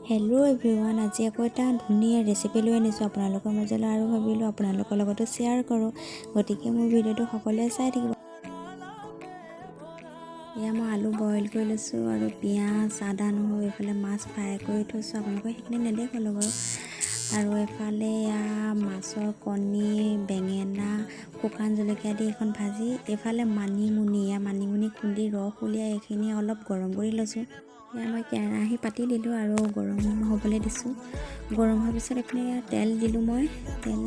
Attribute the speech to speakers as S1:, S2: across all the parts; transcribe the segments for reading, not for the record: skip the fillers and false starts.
S1: Hello' everyone, আজি আকৌ এটা ধুনীয়া ৰেচিপি লৈ আনিছোঁ আপোনালোকৰ মাজলৈ আৰু ভাবিলোঁ আপোনালোকৰ লগতো শ্বেয়াৰ কৰোঁ। গতিকে মোৰ ভিডিঅ'টো সকলোৱে চাই থাকিব। এয়া মই আলু বইল কৰি লৈছোঁ আৰু পিঁয়াজ, আদা, নহৰু, এইফালে মাছ ফ্ৰাই কৰি থৈছোঁ। আপোনালোকক সেইখিনি নেদেখুৱালোঁ বাৰু। আৰু এফালে এয়া মাছৰ কণী, বেঙেনা, শুকান জলকীয়া দি এখন ভাজি। এইফালে মানিমুনি, এয়া মানিমুনি খুন্দি ৰস উলিয়াই এইখিনি অলপ গৰম কৰি লৈছোঁ। এয়া মই কেৰাহী পাতি দিলোঁ আৰু গৰম হ'বলৈ দিছোঁ। গৰম হোৱাৰ পিছত এইফালে তেল দিলোঁ মই। তেল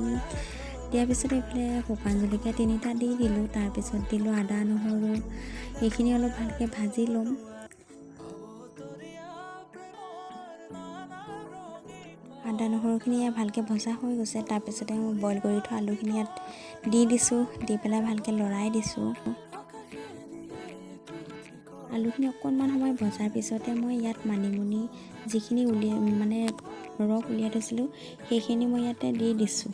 S1: দিয়াৰ পিছত এইফালে শুকান জলকীয়া তিনিটা দি দিলোঁ। তাৰপিছত দিলোঁ আদা, নহৰু। এইখিনি অলপ ভালকৈ ভাজি ল'ম। আদা নহৰুখিনি ইয়াত ভালকৈ ভজা হৈ গৈছে। তাৰপিছতে মই বইল কৰি থোৱা আলুখিনি ইয়াত দি দিছোঁ। দি পেলাই ভালকৈ লৰাই দিছোঁ। আলুখিনি অকণমান সময় ভজাৰ পিছতে মই ইয়াত মানিমুনি যিখিনি উলিয়াই, মানে ৰস উলিয়াই থৈছিলোঁ, সেইখিনি মই ইয়াতে দি দিছোঁ।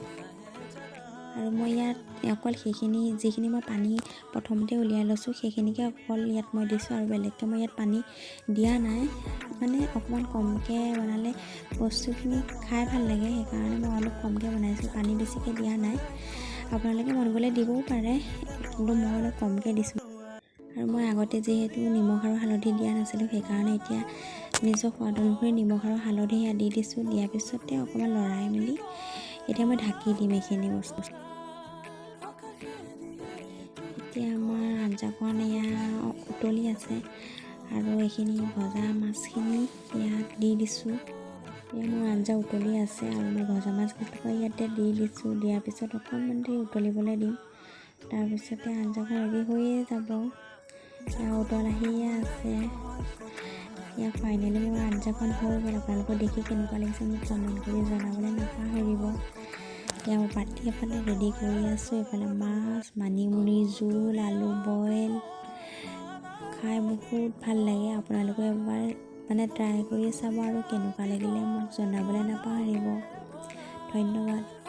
S1: আৰু মই ইয়াত অকল সেইখিনি, যিখিনি মই পানী প্ৰথমতে উলিয়াই লৈছোঁ, সেইখিনিকে অকল ইয়াত মই দিছোঁ আৰু বেলেগকৈ মই ইয়াত পানী দিয়া নাই। মানে অকণমান কমকৈ বনালে বস্তুখিনি খাই ভাল লাগে, সেইকাৰণে মই অলপ কমকৈ বনাইছোঁ, পানী বেছিকৈ দিয়া নাই। আপোনালোকে মন গ'লে দিবও পাৰে, কিন্তু মই অলপ কমকৈ দিছোঁ। আৰু মই আগতে যিহেতু নিমখ আৰু হালধি দিয়া নাছিলোঁ, সেইকাৰণে এতিয়া নিজৰ সোৱাদ অনুসৰি নিমখ আৰু হালধি ইয়াত দি দিছোঁ। দিয়াৰ পিছতে অকণমান লৰাই মেলি এতিয়া মই ঢাকি দিম এইখিনি বস্তু। এতিয়া আমাৰ আঞ্জাকণ এয়া উতলি আছে আৰু এইখিনি ভজা মাছখিনি ইয়াত দি দিছোঁ। এতিয়া মোৰ আঞ্জা উতলি আছে আৰু মই ভজা মাছ কেইটুকুৰা ইয়াতে দি দিছোঁ। দিয়াৰ পিছত অকণমান দেৰি উতলিবলৈ দিম, তাৰপিছতে আঞ্জাখন ৰেডি হৈয়ে যাব। এয়া উতল আহিয়ে আছে। এয়া ফাইনেলি মোৰ আঞ্জাখন হৈ গ'ল। আপোনালোকৰ দেখি কেনেকুৱা লাগিছে মোক কমেণ্ট কৰি জনাবলৈ নাপাহৰিব। এতিয়া মই পাতি এফালে ৰেডি কৰি আছোঁ। এইফালে মাছ, মানিমুনি জোল, আলু বইল খাই বহুত ভাল লাগে। আপোনালোকে এবাৰ মানে ট্ৰাই কৰি চাব আৰু কেনেকুৱা লাগিলে মোক জনাবলৈ নাপাহৰিব। ধন্যবাদ।